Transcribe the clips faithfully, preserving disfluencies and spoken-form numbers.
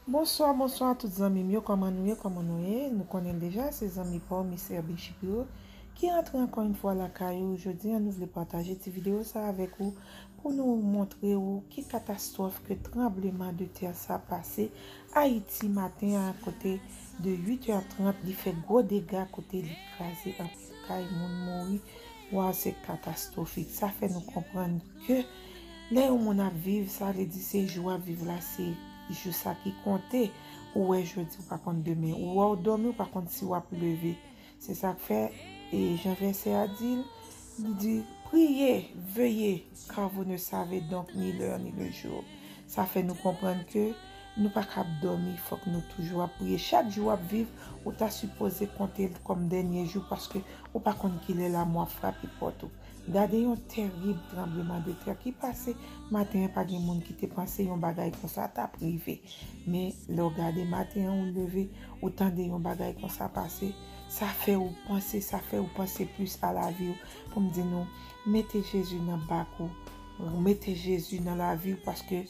Bonswa, bonswa tout zanmi m yo, kòman nou ye, kòman nou ye? Nou konnen l deja, se zanmi pa w, Mister Bin Shapiro, ki rantre ankò yon fwa lakay ou. Jodi a, nou vle pataje ti videyo sa avèk ou pou nou montre ou ki katastwòf ke tranbleman de tè sa pase Ayiti maten an, kote de uit è trant, li fè gwo dega kote li kraze anpil kay, moun mouri. Waw, se katastwofik. Sa fè nou konprann ke lè yon moun ap viv, sa vle di se jou w ap viv la, se jou sa ki konte. Ou wè jodi, ou pa konn demen. Ou wè w dòmi, ou pa konn si w ap leve. Se sa k fè, e jan vèsè a di l, li di, priez, veillez, car vous ne savez donc ni l'heure ni le jour. Sa fè nou konprann ke nou pa kab dòmi, fòk nou toujou ap priye. Chak jou w ap viv, ou ta sipoze konte l kòm dènye jou, paske ou pa konn kilè lanmò ap frape pòt ou. Gade yon tèrib tranbleman de tè ki pase maten an, pa gen moun ki te panse yon bagay konsa t ap rive. Men lè w gade maten an, ou leve, ou tande yon bagay konsa pase, sa fè ou panse, sa fè ou panse plis a lavi w. Pou m di nou, mete Jezi nan bak ou, mete Jezi nan lavi w, paske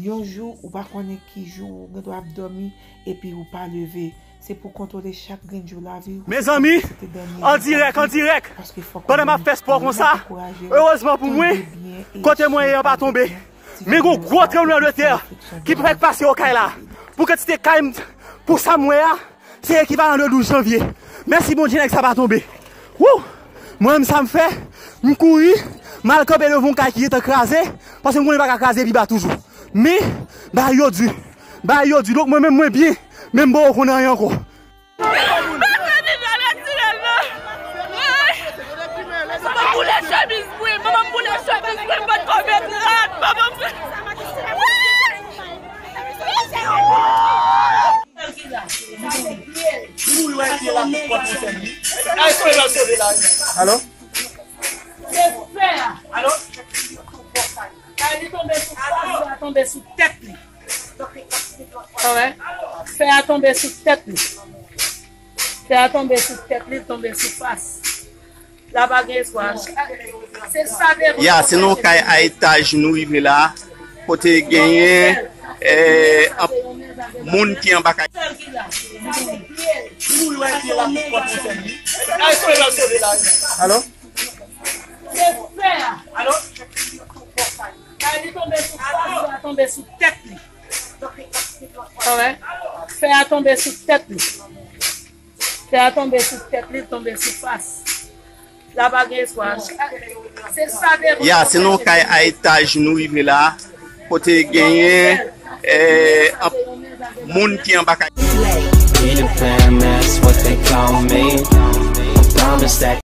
yon jou, ou pa konnen ki jou ou gen dwa ap dòmi epi ou pa leve. Se pou kontwole chak grenn jou lavi w. Mezanmi, an dirèk, an dirèk, pandan m ap fè spò konsa, erezman pou mwen, kote mwen ye an pa tonbe. Men gon gwo tranbleman de tè ki fèk pase Okay la. Pou kantite kay m, pou sa m wè a, se ekivalan de douz janvye. Mèsi Bondye, nèg sa pa tonbe. Wou! Mwen menm sa m fè, m kouri, m al kanpe devan yon kay ki gentan kraze, paske m konnen li pa ka kraze pi ba toujou. Men, bagay yo di, bagay yo di, donk mwen menm mwen byen, men m poko konn anyen ankò. Manman m boule chemiz mwen, manman m boule chemiz mwen, mwen t konn met rad, manman m. Alo? Se fè a. Li tonbe sou fas, li tonbe sou tèt li. Fè a tonbe sou tèt li. Fè a tonbe sou tèt li, tonbe sou fas. La pa gen espwa. Se sa de Ya, se nan yon kay a etaj nou rive la, kote genyen, eh, anp-, moun ki anba kay. Alo? Se fè a. Li tonbe sou fas, li tonbe sou tèt li. Fè a tonbe sou tèt li. Fè a tonbe sou tèt li, tonbe sou fas. La pa gen espwa. Se sa de Ya, se nan yon kay a etaj nou rive la, kote genyen, eh, anp-, moun ki anba kay. Be the fam, that's what they call me. I promise that